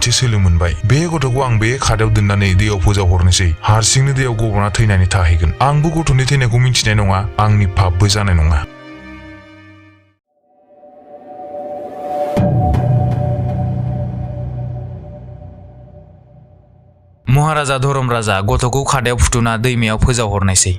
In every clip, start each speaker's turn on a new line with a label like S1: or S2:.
S1: एसे सोलो मोनबाय बे गथ'खौ आं बे खादायाव दोननानै दैयाव फोजावहरनोसै हारसिंनो दैयाव गब'ना थैनानै थाहैगोन आंबो गथ'नि थैनायखौ मिन्थिनाय नङा आंनि पापबो जानाय नङा महाराजा धर्मराजा गथ'खौ खादायाव फुथुना दैमायाव फोजावहरनायसै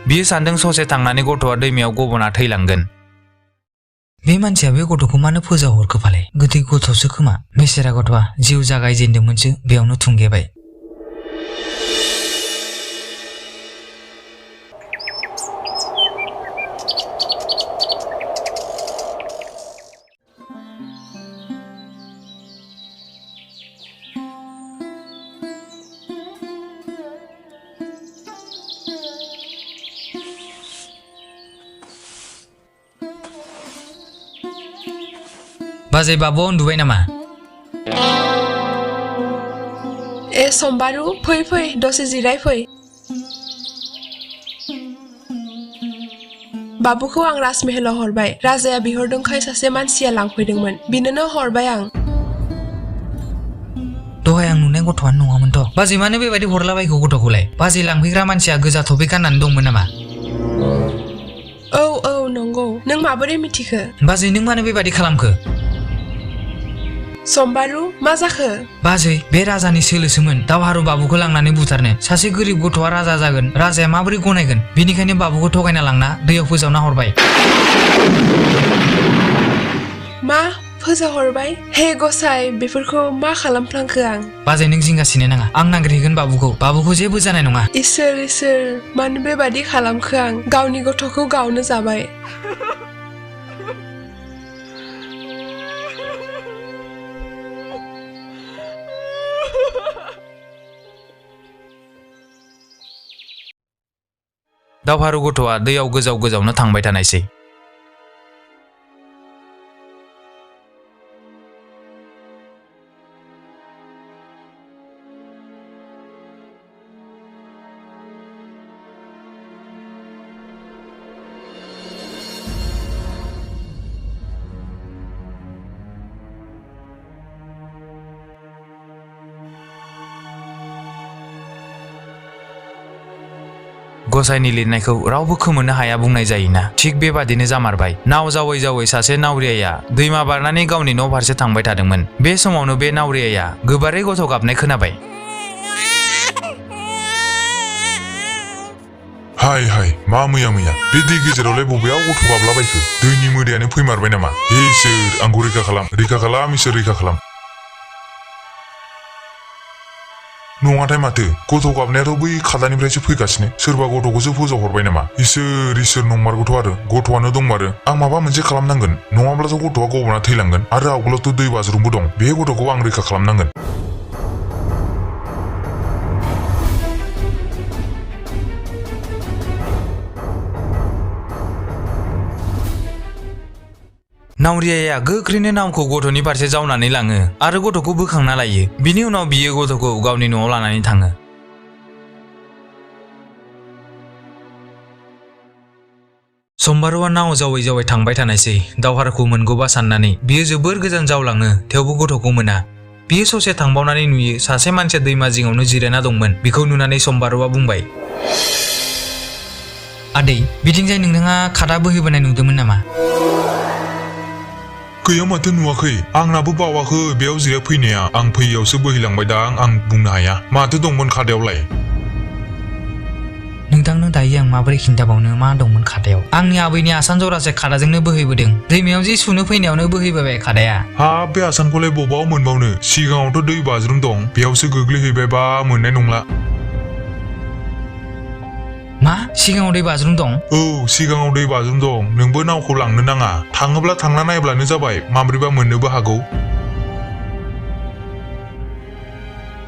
S1: बियो सानदों ससे थांनानै गथ'आ दैमायाव गब'ना थैलांगोन बे मानसिया बे गथ'खौ मानो फोजावहरखो फालाय गोदै गथ'सो खोमा बेसेरा गथ'आ जिउ जागायजेनदोंमोनसो बेयावनो थुंगेबाय बाजै बाबुआ उन्दुबाय नामा
S2: ए समबारु फै फै दसे जिराय फै बाबुखौ आं राजमहलाव हरबाय राजाया बिहरदोंखाय सासे मानसिया लांफैदोंमोन बिनोनो हरबाय आं
S3: दहाय आं नुनाय गथ'आनो नङामोनथ' बाजै मानो बेबायदि हरलाबायखो गथ'खौलाय बाजै लांफैग्रा मानसिया गोजा थफि गाननानै दंमोन नामा
S2: औ औ नंगौ नों माबोरै मिथिखो
S3: बाजै नों मानो बेबायदि खालामखो
S2: समबारु मा जाखो
S3: बाजै बे राजानि सोलोसोमोन दावहारु बाबुखौ लांनानै बुथारनो सासे गोरिब गथ'आ राजा जागोन राजाया माबोरै गनायगोन बेनिखायनो बाबुखौ थगायना लांना दैयाव फोजावना हरबाय
S2: मा फोजावहरबाय हे गसाइ बेफोरखौ मा खालामफ्लांखो आं
S3: बाजै नों जिंगासिनो नाङा आं नागिरहैगोन बाबुखौ जेबो जानाय नङा
S2: इसोर मानो बेबादि खालामखो आं गावनि गथ'खौ गावनो जाबाय
S1: दावहारु गथ'आ दैयाव गोजावनो थांबाय थानायसै गसाइनि लिरनायखौ रावबो खोमोरनो हाया बुंनाय जायोना थिग बेबादिनो जामारबाय नाव जावै जावै सासे नावरियाया दैमा बारनानै गावनि न' फारसे थांबाय थादोंमोन बे समावनो बे नावरियाया गोबारै गथ' गाबनाय खोनाबाय हाय मा मैया बे दै गेजेरावलाय बबेयाव गथ' गाबलाबायखो दैनि मोदायानो फैमारबाय नामा इसोर आंखौ रैखा खालाम इसोर रैखा खालाम नङाथाय माथो गथ' गाबनायाथ' बै खादानिफ्रायसो फैगासिनो सोरबा गथ'खौसो फोजावहरबाय नामा इसोर नंमारगौथ' आरो गथ'आनो दंमारो आं माबा मोनसे खालामनांगोन नङाब्लाथ' गथ'आ गब'ना थैलांगोन आरो आवगोलावथ' दै बाज्रुमबो दं बे गथ'खौ आं रैखा खालामनांगोन नावरियाया गोख्रैनो नावखौ गथ'नि फारसे जावनानै लाङो आरो गथ'खौ बोखांना लायो बिनि उनाव बियो गथ'खौ गावनि न'आव लानानै थाङो समबारुआ नाव जावै थांबाय थानायसै दावहारखौ मोनगौबा साननानै बियो जोबोर गोजान जावलाङो थेवबो गथ'खौ मोना बियो ससे थांबावनानै नुयो सासे मानसिया दैमा जिङावनो जिरायना दंमोन बेखौ नुनानै समबारुआ बुंबाय आदै बिथिंजाय नोंथाङा खादा बोहैबोनाय नुदोंमोन नामा गैया माथो नुवाखै आंनाबो बावाखै बेयाव जिराय फैनाया आं फैयावसो बोहैलांबाय दां आं बुंनो हाया माथो दंमोन खादायावलाय नोंथांनो दायो आं माबोरै खिन्थाबावनो मा दंमोन खादायाव आंनि आबैनि आसान जरासे खादाजोंनो बोहैबोदों दैमायाव जि सुनो फैनायावनो बोहैबोबाय खादाया हाब बे आसानखौलाय बबाव मोनबावनो सिगाङावथ' दै बाज्रुम दं बेयावसो गोग्लैहैबायबा मोननाय नंला मा सिगाङाव दै बाज्रुम दं औ सिगाङाव दै बाज्रुम दं नोंबो नावखौ लांनो नाङा थाङोब्ला थांना नायब्लानो जाबाय माब्रैबा मोननोबो हागौ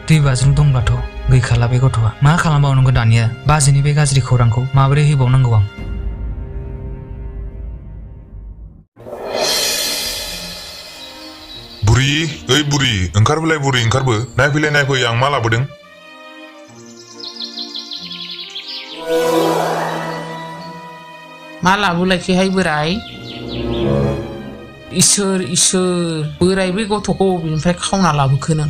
S1: दै बाज्रुम दंब्लाथ' गैखाला बे गथ'आ मा खालामबावनांगौ दानिया बाजैनि बे गाज्रि खौरांखौ माबोरै हैबावनांगौ आं बुरि ओइ बुरि ओंखारबोलाय बुरि ओंखारबो नायफै आं मा लाबोदों
S4: मा लाबोलायखैहाय बोराय इसोर बोराय बे गथ'खौ बबेनिफ्राय खावना लाबोखो नों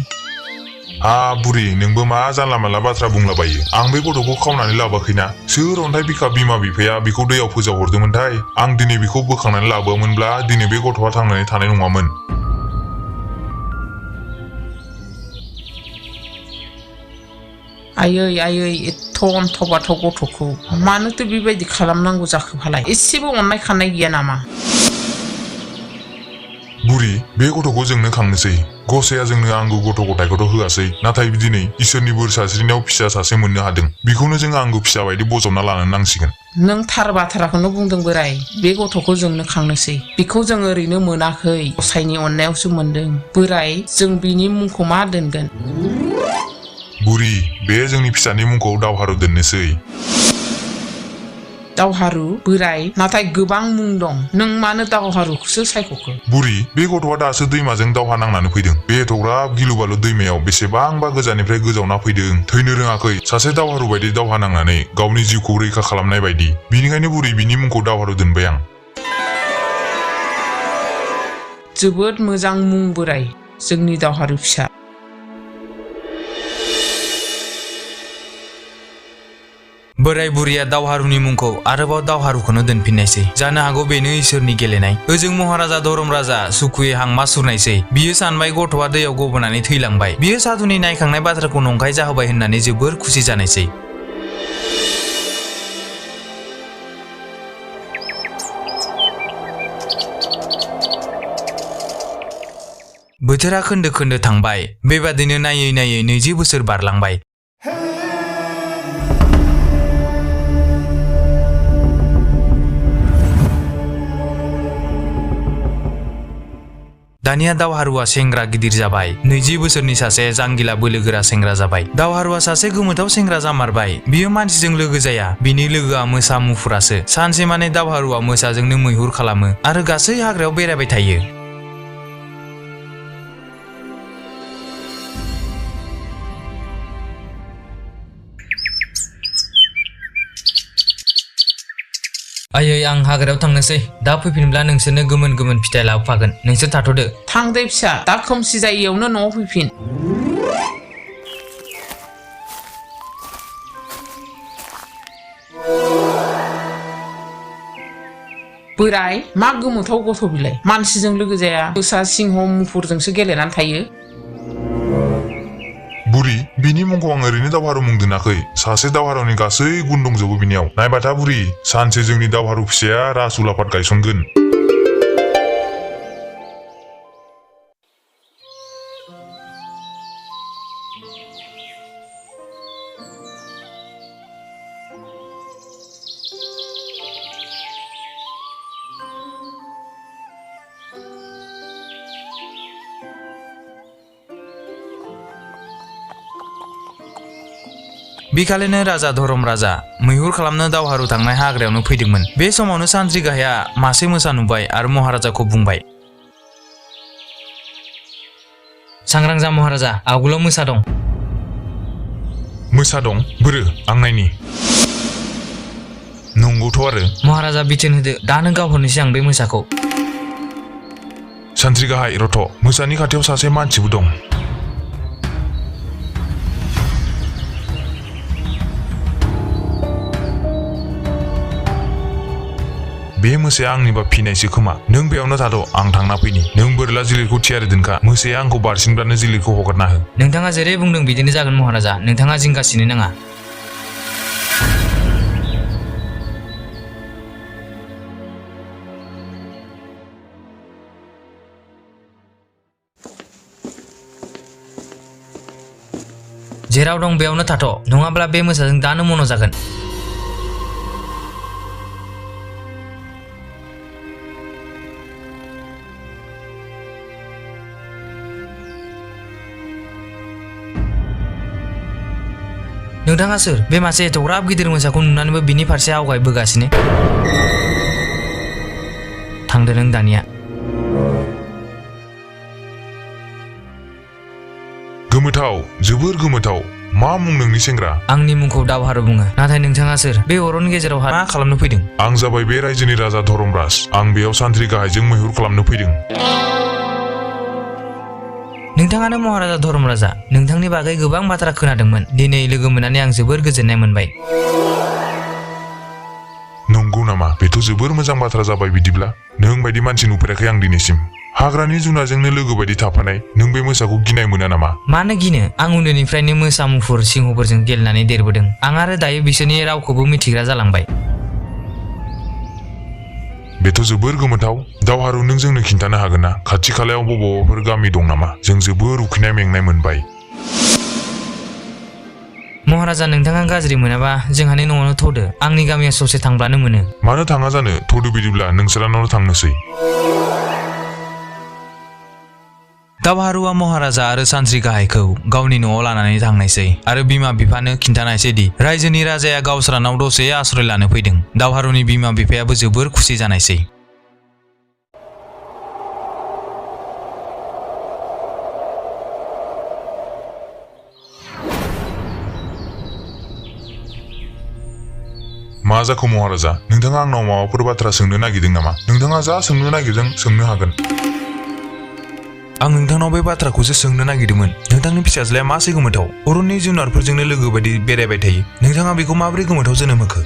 S1: बुरि नोंबो मा जानला मानला बाथ्रा बुंलाबायो आं बे गथ'खौ खावनानै लाबोआखैना सोर अन्थाइ बिखा बिमा बिफाया बेखौ दैयाव फोजावहरदोंमोनथाय आं दिनै बेखौ बोखांनानै लाबोआमोनब्ला दिनै बे गथ'आ थांनानै थानाय नङामोन
S4: आयै एथ' अन्थाव बाथाव गथ'खौ मानोथो बेबायदि खालामनांगौ जाखोफालाय एसेबो अननाय खाननाय गैया नामा
S1: बुरि बे गथ'खौ जोंनो खांनोसै गसाया जोंनो आंगो गथ' गथायखौथ' होआसै नाथाय दिनै इसोरनि बोर सास्रिनायाव फिसा सासे मोननो हादों बेखौनो जों आंगो फिसा बायदि बजबना लानो नांसिगोन
S4: नों थार बाथ्राखौनो बुंदों बोराय बे गथ'खौ जोंनो खांनोसै बेखौ जों ओरैनो मोनाखै गसाइनि अननायावसो मोनदों बोराय जों बिनि मुंखौ मा दोनगोन
S1: बुरि बे जोंनि फिसानि मुंखौ दावहारु दोननोसै
S4: दावहारु बोराय नाथाय गोबां मुं दं नों मानो दावहारुखौसो सायख'खो
S1: बुरि बे गथ'आ दासो दैमाजों दावहा नांनानै फैदों बे एथ'ग्राब गिलु बालु दैमायाव बेसेबांबा गोजाननिफ्राय गोजावना फैदों थैनो रोङाखै सासे दावहारु बायदि दावहा नांनानै गावनि जिउखौ रैखा खालामनाय बायदि बिनिखायनो बुरि बिनि मुंखौ दावहारु दोनबाय आं
S4: जोबोद मोजां मुं बोराय जोंनि दावहारु फिसा
S3: बोराय बुरिया दावहारुनि मुंखौ आरोबाव दावहारुखौनो दोनफिननायसै जानो हागौ बेनो इसोरनि गेलेनाय ओजों महाराजा धरम राजा सुखुयै हांमा सुरनायसै बियो सानबाय गथ'आ दैयाव गबोनानै थैलांबाय बियो साधुनि नायखांनाय बाथ्राखौ नंखाय जाहोबाय होननानै जोबोर खुसि जानायसै बोथोरा खोन्दो खोन्दो थांबाय बेबादिनो नायै नायै 20 बोसोर बारलांबाय दानिया दावहारुआ सेंग्रा गिदिर जाबाय 20 बोसोरनि सासे जांगिला बोलोगोरा सेंग्रा जाबाय दावहारुआ सासे गोमोथाव सेंग्रा जामारबाय बियो मानसिजों लोगो जाया बिनि लोगोआ मोसा मुफुरासो सानसे माने दावहारुआ मोसाजोंनो मैहुर खालामो आरो गासै हाग्रायाव बेरायबाय थायो आयै आं हाग्रायाव थांनोसै दा फैफिनब्ला नोंसोरनो गोमोन गोमोन फिथाइ लाबोफागोन नोंसोर थाथ'दो
S4: थां दे फिसा दा खोमसि जायैयावनो न'आव फैफिन बोराय मा गोमोथाव गथ' बिलाय मानसिजों लोगो जाया मोसा सिंह मुफुरजोंसो गेलेनानै थायो
S1: बुरि बिनि मुंखौ आं ओरैनो दावहारु मुं दोनाखै सासे दावहारुनि गासै गुन दंजोबो बिनियाव नायबाथा बुरि सानसे जोंनि दावहारु फिसाया राजउलाफाद गायसनगोन
S3: बिखालिनो राजा धरम राजा मैहुर खालामनो दावहारु थांनाय हाग्रायावनो फैदोंमोन बे समावनो सानथ्रि गाहाया मासे मोसा नुबाय आरो महाराजाखौ बुंबाय सांग्रां जा महाराजा आवगोलाव मोसा दं
S1: बोरो आं नायनि नंगौथ' आरो
S3: महाराजा बिथोन होदो दानो गावहरनोसै आं बे मोसाखौ
S1: सानथ्रि गाहाय रथ' मोसानि खाथियाव सासे मानसिबो दं बे मोसाया आंनिबा फिनायसो खोमा नों बेयावनो थाद' आं थांना फैनि नों बोरला जिलिरखौ थियारि दोनखा मोसाया आंखौ बारसिनब्लानो जिलिरखौ हगारना हो
S3: नोंथाङा जेरै बुंदों बिदिनो जागोन महाराजा नोंथाङा जिंगासिनो नाङा जेराव दं बेयावनो थाथ' नङाब्ला बे मोसाजों दानो मन' जागोन नोंथाङा सोर बे मासे एथ'ग्राब गिदिर मोसाखौ नुनानैबो बिनि फारसे आवगायबोगासिनो थांदो नों दानिया
S1: गोमोथाव जोबोर गोमोथाव मा मुं नोंनि सेंग्रा?
S3: आंनि मुंखौ दावहारु बुङो। नाथाय नोंथाङा सोर? बे अरननि गेजेराव मा खालामनो फैदों?
S1: आं जाबाय बे रायजोनि राजा धरमराज। आं बेयाव सान्थ्रि गाहायजों मैहुर खालामनो फैदों।
S3: नोंथाङानो महाराजा धर्मराजा। नोंथांनि बागै गोबां बाथ्रा खोनादोंमोन। दिनै लोगो मोननानै आं जोबोर गोजोननाय मोनबाय।
S1: नंगौ नामा? बेथ' जोबोर मोजां बाथ्रा जाबाय। बिदिब्ला नों बायदि मानसि नुफेराखै आं दिनैसिम। हाग्रानि जुनारजोंनो लोगो बायदि थाफानाय नों बे मोसाखौ गिनाय मोना नामा?
S3: मानो गिनो? आं उन्दैनिफ्रायनो मोसा मुफुर सिंहफोरजों गेलेनानै देरबोदों। आं आरो दायो बिसोरनि रावखौबो मिथिग्रा जालांबाय।
S1: बेथ' जोबोर गोमोथाव। दावहारु, नों जोंनो खिन्थानो हागोन ना खाथि खालायाव बबावबाफोर गामि दं नामा? जों जोबोर उखैनाय मेंनाय मोनबाय।
S3: महाराजा, नोंथाङा गाज्रि मोनाबा जोंहानि न'आवनो थ'दो। आंनि गामिया ससे थांब्लानो मोनो।
S1: मानो थाङा जानो? थ'दो बिदिब्ला नोंसोरानावनो थांनोसै।
S3: दावहारुआ महाराजा आरो सान्थ्रि गाहायखौ गावनि न'आव लानानै थांनायसै आरो बिमा बिफानो खिन्थानायसै दि रायजोनि राजाया गावस्रानाव दसे आश्रय लानो फैदों। दावहारुनि बिमा बिफायाबो जोबोर खुसि जानायसै।
S1: मा जाखो महाराजा? नोंथाङा आंनाव माबाफोर बाथ्रा सोंनो नागिरदों नामा? नोंथाङा जा सोंनो नागिरदों सोंनो हागोन। आं नोंथांनाव बे बाथ्राखौसो सोंनो नागिरदोंमोन। नोंथांनि फिसाज्लाया मासे गोमोथाव अरननि जुनारफोरजोंनो लोगो बायदि बेरायबाय थायो। नोंथाङा बेखौ माबोरै गोमोथाव जोनोम होखो?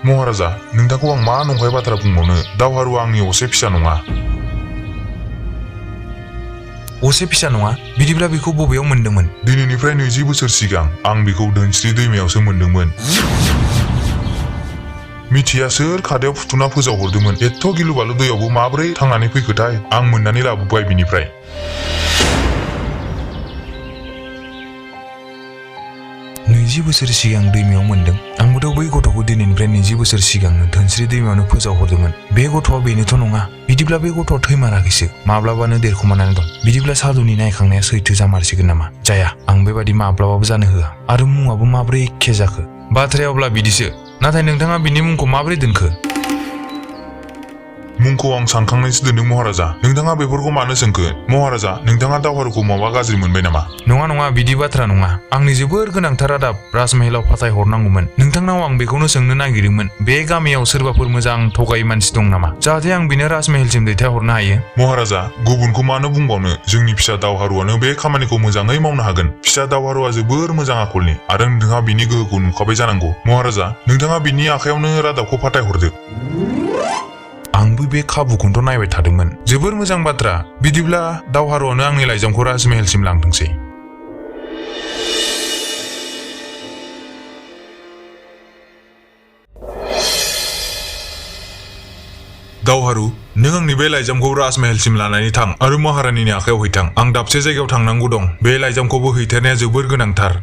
S1: महाराजा, नोंथांखौ आं मा नंखाय बाथ्रा बुंबावनो? दावहारुआ आंनि असे फिसा नङा। असे फिसा नङा? बिदिब्ला बेखौ बबेयाव मोन्दोंमोन? दिनैनिफ्राय 20 बोसोर सिगां आं बेखौ धोनस्रि दैमायावसो मोन्दोंमोन। मिथिया सोर खादायाव फुथुना फोजावहरदोंमोन। एथ' गिलु बालु दैयावबो माबोरै थांनानै फैखोथाय? आं मोननानै लाबोबाय बिनिफ्राय। नैजि बोसोर सिगां दैमायाव मोन्दों। आंबोथ' बै गथ'खौ दिनैनिफ्राय 20 बोसोर सिगांनो धोनस्रि दैमायावनो फोजावहरदोंमोन। बे गथ'आ बेनोथ' नङा। बिदिब्ला बे गथ'आ थैमाराखैसो, माब्लाबानो देरखोमानानै दं। बिदिब्ला सादुनि नायखांनाया सैथो जामारसिगोन नामा? जाया, आं बेबादि माब्लाबाबो जानो होआ। आरो मुङाबो माबोरै एखे जाखो? बाथ्राया अब्ला बिदिसो। नाथाय नोंथाङा बिनि मुंखौ माबोरै दोनखो? मुंखौ आं सानखांनायसो दोनदों महाराजा। नोंथाङा बेफोरखौ मानो सोंखो? महाराजा, नोंथाङा दावहारुखौ माबा गाज्रि मोनबाय नामा? नङा नङा, बिदि बाथ्रा नङा। आंनि जोबोर गोनांथार रादाब राजमहलाव फाथायहरनांगौमोन। नोंथांनाव आं बेखौनो सोंनो नागिरदोंमोन। बे गामियाव सोरबाफोर मोजां थगाय मानसि दं नामा, जाहाथे आं बिनो राजमहलसिम दैथायहरनो हायो? महाराजा, गुबुनखौ मानो बुंबावनो? जोंनि फिसा दावहारुआनो बे खामानिखौ मोजाङै मावनो हागोन। फिसा दावहारुआ जोबोर मोजां आखलनि आरो नोंथाङा बिनि गोहोखौ नुखाबाय जानांगौ। महाराजा, नोंथाङा बिनि आखायावनो रादाबखौ फाथायहरदो। आंबो बे खाबुखौनोथ' नायबाय थादोंमोन। जोबोर मोजां बाथ्रा। बिदिब्ला दावहारुआनो आंनि लाइजामखौ राजमहलसिम लांथोंसै। दावहारु, नों आंनि बे लाइजामखौ राजमहलसिम लानानै थां आरो महारानीनि आखायाव हैथां। आं दाबसे जायगायाव थांनांगौ दं। बे लाइजामखौबो हैथारनाया जोबोर गोनांथार।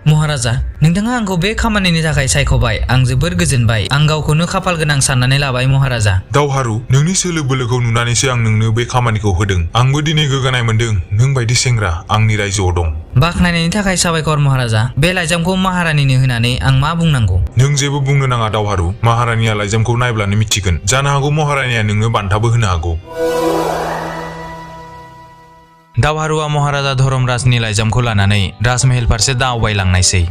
S3: महाराजा, नोंथाङा आंखौ बे खामानिनि थाखाय सायख'बाय। आं जोबोर गोजोनबाय। आं गावखौनो खाफाल गोनां साननानै लाबाय महाराजा।
S1: दावहारु, नोंनि सोलो बोलोखौ नुनानैसो आं नोंनो बे खामानिखौ होदों। आंबो दिनै गोगानाय मोनदों। नों बायदि सेंग्रा आंनि रायजोआव दं।
S3: बाख्नायनायनि थाखाय साबायखर महाराजा। बे लाइजामखौ महारानीनो होनानै आं मा बुंनांगौ?
S1: नों जेबो बुंनो नाङा दावहारु। महारानीया लाइजामखौ नायब्लानो मिथिगोन। जानो हागौ महारानीया नोंनो बान्थाबो होनो हागौ।
S3: दावहारुआ महाराजा धर्मराजनि लाइजामखौ लानानै राजमहल फारसे दावबायलांनायसै।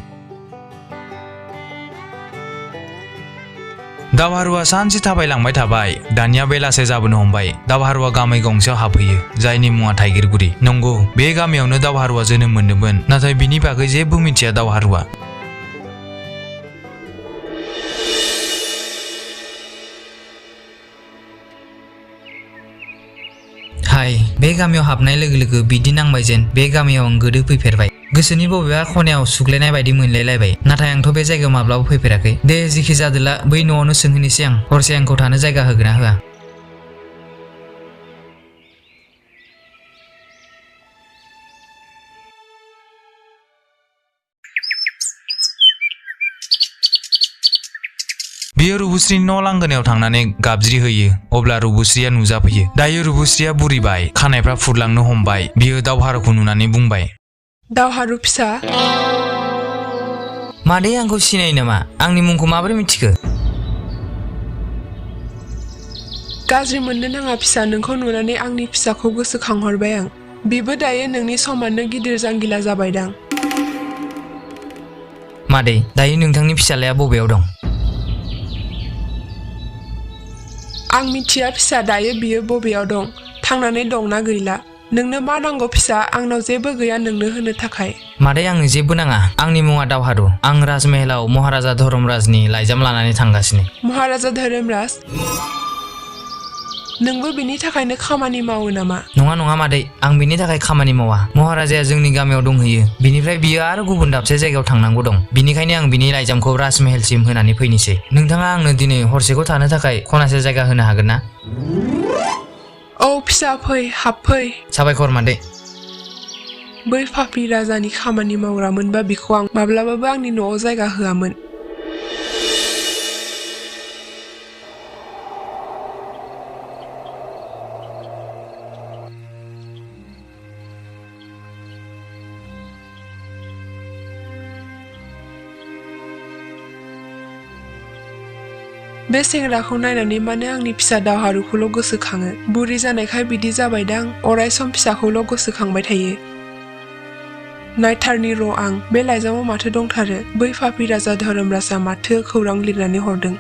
S3: दावहारुआ सानसे थाबायलांबाय थाबाय। दानिया बेलासे जाबोनो हमबाय। दावहारुआ गामि गंसेयाव हाबहैयो, जायनि मुङा थाइगिरगुरि। नंगौ, बे गामियावनो दावहारुआ जोनोम मोन्दोंमोन। नाथाय बिनि बागै जेबो मिथिया दावहारुआ। हाय, बे गामियाव हाबनाय लोगो लोगो बिदि नांबाय जेन बे गामियाव आं गोदो फैफेरबाय। गोसोनि बबेबा खनायाव सुग्लायनाय बायदि मोनलायलायबाय। नाथाय आंथ' बे जायगायाव माब्लाबा फैफेराखै। दे जिखि जादोला बै न'आवनो सोंहैनोसै आं। हरसे आंखौ थानो जायगा होगोन ना होआ? बियो रुबुस्रिनि न' लांगोनायाव थांनानै गाबज्रि होयो। अब्ला रुबुस्रिया नुजाफैयो। दायो रुबुस्रिया बुरिबाय, खानायफ्रा फुरलांनो हमबाय। बियो दावहारुखौ नुनानै बुंबाय,
S2: दावहारु फिसा,
S3: मादै आंखौ सिनायो नामा? आंनि मुंखौ माबोरै मिथिखो?
S2: गाज्रि मोननो नाङा फिसा। नोंखौ नुनानै आंनि फिसाखौ गोसोखांहरबाय आं। बिबो दायो नोंनि समाननो गिदिर जांगिला जाबायदां।
S3: मादै दायो नोंथांनि फिसालाया बबेयाव दं?
S2: आं मिथिया फिसा दायो बियो बबेयाव दं, थांनानै दंना गैला। नोंनो मा नांगौ फिसा? आंनाव जेबो गैया नोंनो होनो थाखाय।
S3: मादै आंनो जेबो नाङा। आंनि मुङा दावहारु। आं राजमहलाव महाराजा धर्मराजनि लाइजाम लानानै थांगासिनो।
S2: महाराजा धर्मराज? नोंबो बिनि थाखायनो खामानि मावो नामा?
S3: नङा नङा मादै, आं बिनि थाखाय खामानि मावा। महाराजाया जोंनि गामियाव दंहैयो। बिनिफ्राय बियो आरो गुबुन दाबसे जायगायाव थांनांगौ दं। बिनिखायनो आं बिनि लाइजामखौ राजमहलसिम होनानै फैनोसै। नोंथाङा आंनो दिनै हरसेखौ थानो थाखाय खनासे जायगा होनो हागोन ना?
S2: औ फिसा फै, हाबफै।
S3: साबायखर मादै।
S2: बै पापि राजानि खामानि मावग्रामोनबा बिखौ आं माब्लाबाबो आंनि न'आव जायगा होआमोन। बे सेंग्राखौ नायनानै मानो आंनि फिसा दावहारुखौल' गोसोखाङो? बुरि जानायखाय बिदि जाबायदां, अराय सम फिसाखौल' गोसोखांबाय थायो। नायथारनि र' आं, बे लाइजामाव माथो दंथारो? बै पापि राजा धर्मराजआ माथो खौरां लिरनानै हरदों?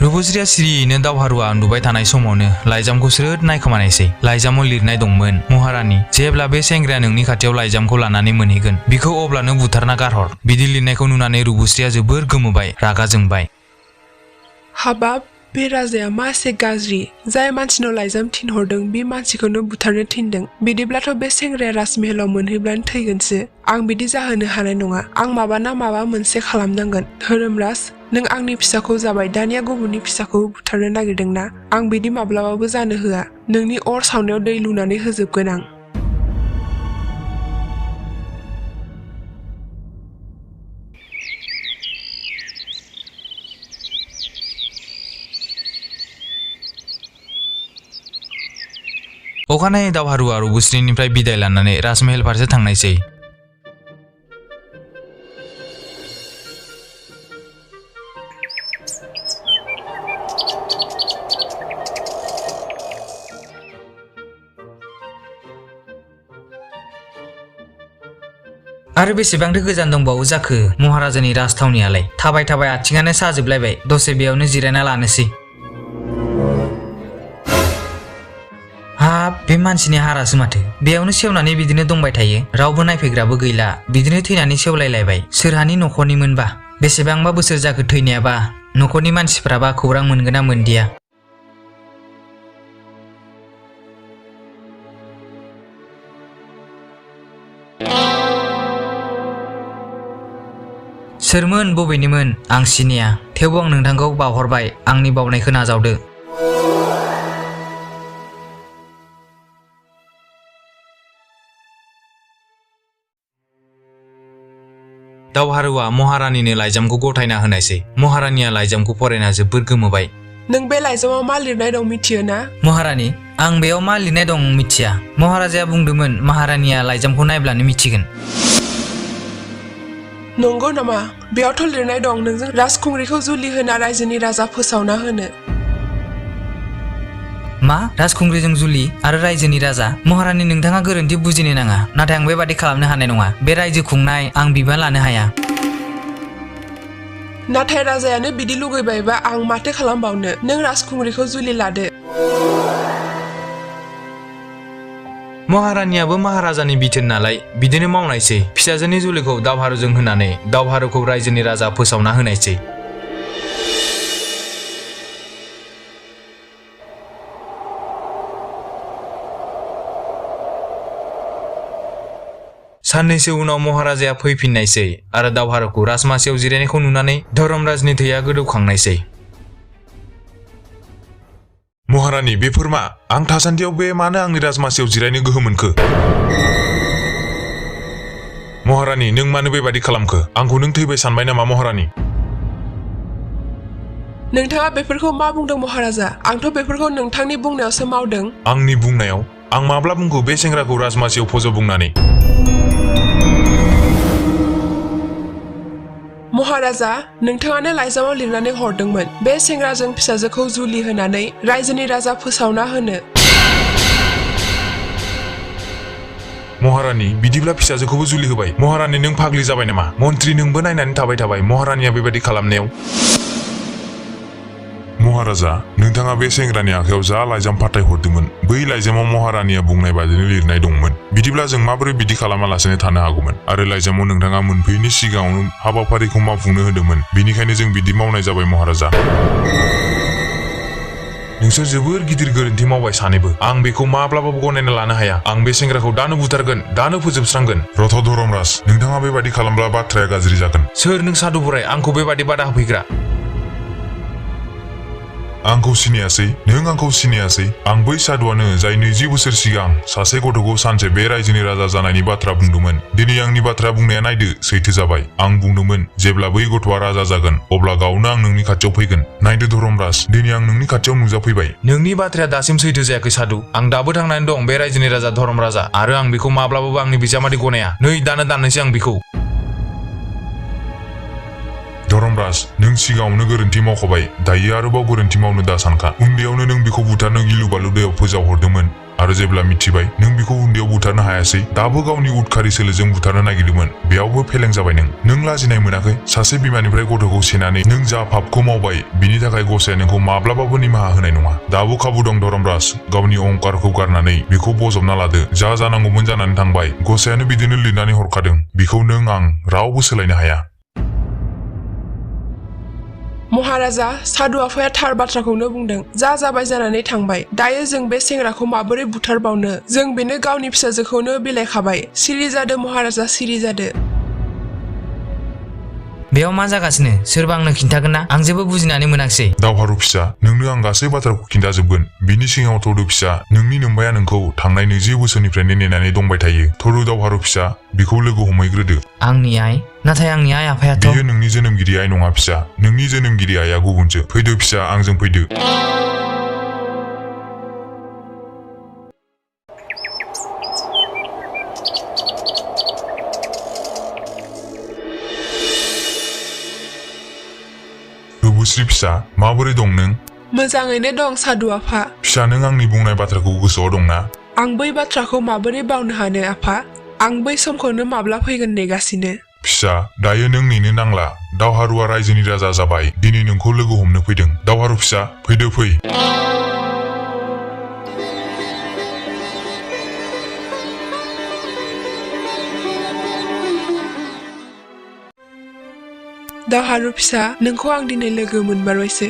S3: रुबुस्रिया सिरियैनो दावहारुआ उन्दुबाय थानाय समावनो लाइजामखौ स्रोद नायखोमानायसै। लाइजामाव लिरनाय दंमोन, महारानी, जेब्ला बे सेंग्राया नोंनि खाथियाव लाइजामखौ लानानै मोनहैगोन, बिखौ अब्लानो बुथारना गारहर। बिदि लिरनायखौ नुनानै रुबुस्रिया जोबोर गोमोबाय, रागा जोंबाय।
S2: हाबाब, बे राजाया मा एसे गाज्रि? जाय मानसिनाव लाइजाम थिनहरदों बे मानसिखौनो बुथारनो थिनदों। बिदिब्लाथ' बे सेंग्राया राजमहलाव मोनहैब्लानो थैगोनसो। आं बिदि जाहोनो हानाय नङा। आं माबा मोनसे खालामनांगोन। धर्मराज, नों आंनि फिसाखौ जाबाय, दानिया गुबुननि फिसाखौ बुथारनो नागिरदोंना? आं बिदि माब्लाबाबो जानो होआ। नोंनि अर सावनायाव दै लुनानै होजोबगोन आं।
S3: अखानायै दावहारुआ रुबुस्रिनिफ्राय बिदाय लानानै राजमहल फारसे थांनायसै। आरो बेसेबांथो गोजान दंबावो जाखो महाराजानि राजथावनियालाय? थाबाय थाबाय आथिङानो साजोबलायबाय। दसे बेयावनो जिरायना लानोसै। हाब, बे मानसिनि हारासो माथो। बेयावनो सेवनानै बिदिनो दंबाय थायो। रावबो नायफैग्राबो गैला। बिदिनो थैनानै सेवलायलायबाय। सोरहानि न'खरनिमोनबा? बेसेबांबा बोसोर जाखो थैनायाबा? न'खरनि मानसिफ्राबा खौरां मोनगोन ना मोनदिया? सोरमोन, बबेनिमोन? आं सिनाया। थेवबो आं नोंथांखौ बावहरबाय। आंनि बावनायखौ नाजावदो। दावहारुआ महारानीनो लाइजामखौ गथायना होनायसै। महारानीया लाइजामखौ फरायना जोबोर गोमोबाय।
S2: नों बे लाइजामाव मा लिरनाय दं मिथियो ना?
S3: महारानी, आं बेयाव मा लिरनाय दं मिथिया। महाराजाया बुंदोंमोन महारानीया लाइजामखौ नायब्लानो मिथिगोन।
S2: नंगौ नामा? बेयावथ' लिरनाय दं नोंजों राजखुंग्रिखौ जुलि होना रायजोनि राजा फोसावना होनो।
S3: मा? राजखुंग्रिजों जुलि आरो रायजोनि राजा? महारानी, नोंथाङा गोरोन्थि बुजिनो नाङा। नाथाय आं बेबादि खालामनो हानाय नङा। बे रायजो खुंनाय आं बिबान लानो हाया।
S2: नाथाय राजायानो बिदि लुगैबायबा आं माथो खालामबावनो? नों राजखुंग्रिखौ जुलि लादो।
S3: महारानीयाबो महाराजानि बिथोन नालाय बिदिनो मावनायसै। फिसाजोनि जुलिखौ दावहारुजों होनानै दावहारुखौ रायजोनि राजा फोसावना होनायसै। साननैसो उनाव महाराजाया फैफिननायसै आरो दावहारुखौ राजमासियाव जिरायनायखौ नुनानै धर्मराजनि थैया गोदौखांनायसै।
S1: महारानी, बेफोर मा? आं थासान्दियाव बे मानो आंनि राजमासियाव जिरायनो गोहो मोनखो? महारानी, नों मानो बेबादि खालामखो? आंखौ नों थैबाय सानबाय नामा महारानी?
S2: नोंथाङा बेफोरखौ मा बुंदों महाराजा? आंथ' बेफोरखौ नोंथांनि बुंनायावसो मावदों।
S1: आंनि बुंनायाव? आं माब्ला बुंखो बे सेंग्राखौ राजमासियाव फज' बुंनानै
S2: महाराजा नोंथाङानो लाइजामाव लिरनानै हरदोंमोन बे सेंग्राजों फिसाजोखौ जुलि होनानै रायजोनि राजा फोसावना होनो
S1: महारानी बिदिब्ला फिसाजोखौबो जुलि होबाय महारानी नों फाग्लि जाबाय नामा मन्त्रि नोंबो नायनानै थाबाय महारानीया बेबायदि खालामनायाव महाराजा नोंथाङा बे सेंग्रानि आखायाव जा लाइजाम फाथायहरदोंमोन बै लाइजामाव महारानीया बुंनाय बादिनो लिरनाय दंमोन बिदिब्ला जों माबोरै बिदि खालामालासेनो थानो हागौमोन आरो लाइजामाव नोंथाङा मोनफैयैनि सिगाङावनो हाबाफारिखौ मावफुंनो होदोंमोन बेनिखायनो जों बिदि मावनाय जाबाय महाराजा नोंसोर जोबोर गिदिर गोरोन्थि मावबाय सानैबो आं बेखौ माब्लाबाबो गनायना लानो हाया आं बे सेंग्राखौ दानो बुथारगोन दानो फोजोबस्रांगोन रथ' धरमराज नोंथाङा बेबादि खालामब्ला बाथ्राया गाज्रि जागोन
S3: सोर नों साधु बोराय आंखौ बेबादि बादा होफैग्रा
S1: आंखौ सिनायासै नों आंखौ सिनायासै आं बै साधुआनो जाय 20 बोसोर सिगां सासे गथ'खौ सानसे बे रायजोनि राजा जानायनि बाथ्रा बुंदोंमोन दिनै आंनि बाथ्रा बुंनाया नायदो सैथो जाबाय आं बुंदोंमोन जेब्ला बै गथ'आ राजा जागोन अब्ला गावनो आं नोंनि खाथियाव फैगोन नायदो धरमराज दिनै आं नोंनि खाथियाव नुजाफैबाय
S3: नोंनि बाथ्राया दासिम सैथो जायाखै साधु आं दाबो थांनानै दं बे रायजोनि राजा धरमराजा आरो आं बेखौ माब्लाबाबो आंनि बिजामादै गनाया नै दानो दाननोसै आं बेखौ
S1: धरमराज नों सिगाङावनो गोरोन्थि मावखाबाय दायो आरोबाव गोरोन्थि मावनो दा सानखा उन्दैयावनो नों बिखौ बुथारनो गिलु बालु दैयाव फोजावहरदोंमोन आरो जेब्ला मिथिबाय नों बिखौ उन्दैयाव बुथारनो हायासै दाबो गावनि उदखारि सोलोजों बुथारनो नागिरदोंमोन बेयावबो फेलें जाबाय नों लाजिनाय मोनाखै सासे बिमानिफ्राय गथ'खौ सेनानै नों जा पापखौ मावबाय बिनि थाखाय गसाया नोंखौ माब्लाबाबो निमाहा होनाय नङा दाबो खाबु दं धरमराज गावनि अहंकारखौ गारनानै बेखौ बजबना लादो जा जानांगौमोन जानानै थांबाय गसायानो बिदिनो लिरनानै हरखादों बिखौ नों आं रावबो सोलायनो हाया
S2: महाराजा साधु आफाया थार बाथ्राखौनो बुंदों जा जाबाय जानानै थांबाय दायो जों बे सेंग्राखौ माबोरै बुथारबावनो जों बेनो गावनि फिसाजोखौनो बिलाइखाबाय सिरि जादो महाराजा सिरि जादो
S3: बेयाव मा जागासिनो सोरबा आंनो खिन्थागोन ना आं जेबो बुजिनानै मोनाखिसै
S1: दावहारु फिसा नोंनो आं गासै बाथ्राखौ खिन्थाजोबगोन बिनि सिगाङाव थौदो फिसा नोंनि नोमबाया नोंखौ थांनाय 20 बोसोरनिफ्रायनो नेनानै दंबाय थायो थौदो दावहारु फिसा बिखौ लोगो हमहैग्रोदो
S3: आंनि आइ नाथाय आंनि आइ आफायाथ'
S1: बियो नोंनि जोनोमगिरि आइ नङा फिसा नोंनि जोनोमगिरि आइया गुबुनसो फैदो फिसा आंजों फैदो बुस्रि फिसा माबोरै दं नों
S2: मोजाङैनो दं साधु आफा
S1: फिसा नों आंनि बुंनाय बाथ्राखौ गोसोआव दंना
S2: आं बै बाथ्राखौ माबोरै बावनो हानो आफा आं बै समखौनो माब्ला फैगोन नेगासिनो
S1: फिसा दायो नों नेनो नांला दावहारुआ रायजोनि राजा जाबाय दिनै नोंखौ लोगो हमनो फैदों दावहारु फिसा फैदो फै
S2: दावहारु फिसा नोंखौ आं दिनै लोगो मोनमारबायसो